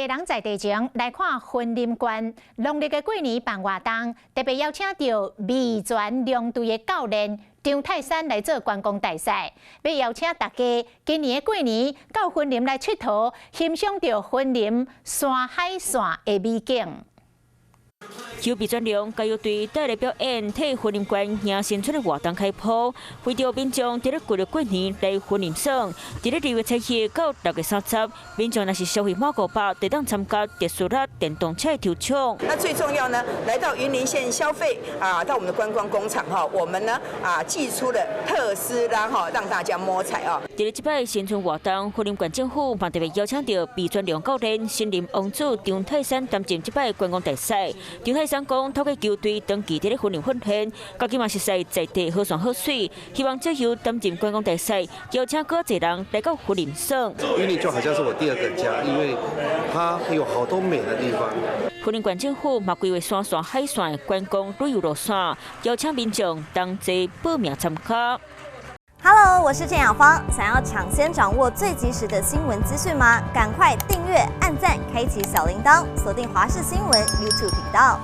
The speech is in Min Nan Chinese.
地人在地情來看雲林縣農曆的過年辦活動，特別邀請著味全龍隊的教練張泰山來做觀光大使，欲邀請大家今年的過年到雲林來𨑨迌，欣賞著雲林山海線的美景。由味全龍加油隊帶來表演，替雲林縣迎新春的活動開幕，為著民眾佇咧舊曆過年來雲林耍，佇咧2月7日到6月30，民眾若是消費滿500，就當參加特斯拉電動車抽獎。那最重要呢，來到雲林縣消費啊，到我們的觀光工廠哈，我們呢啊祭出了特斯拉哈，讓大家摸彩啊。佇咧這擺新春活動，雲林縣政府嘛特別邀請著味全龍教練、森林王子張泰山擔任這擺觀光大使。張泰山講，透過球隊長期佇咧雲林訓練，家己嘛熟似在地好山好水，希望藉由擔任觀光大使，邀請閣濟人來到雲林耍。雲林就好像是我第二個家，因為它有好多美的地方。雲林縣政府嘛規劃山線海線的觀光旅遊路線，邀請民眾同齊報名參加。 Hello，我是鄭雅芳。想要搶先掌握最及時的新聞資訊嗎？趕快訂閱、按讚、開啟小鈴鐺，鎖定華視新聞 YouTube 頻道。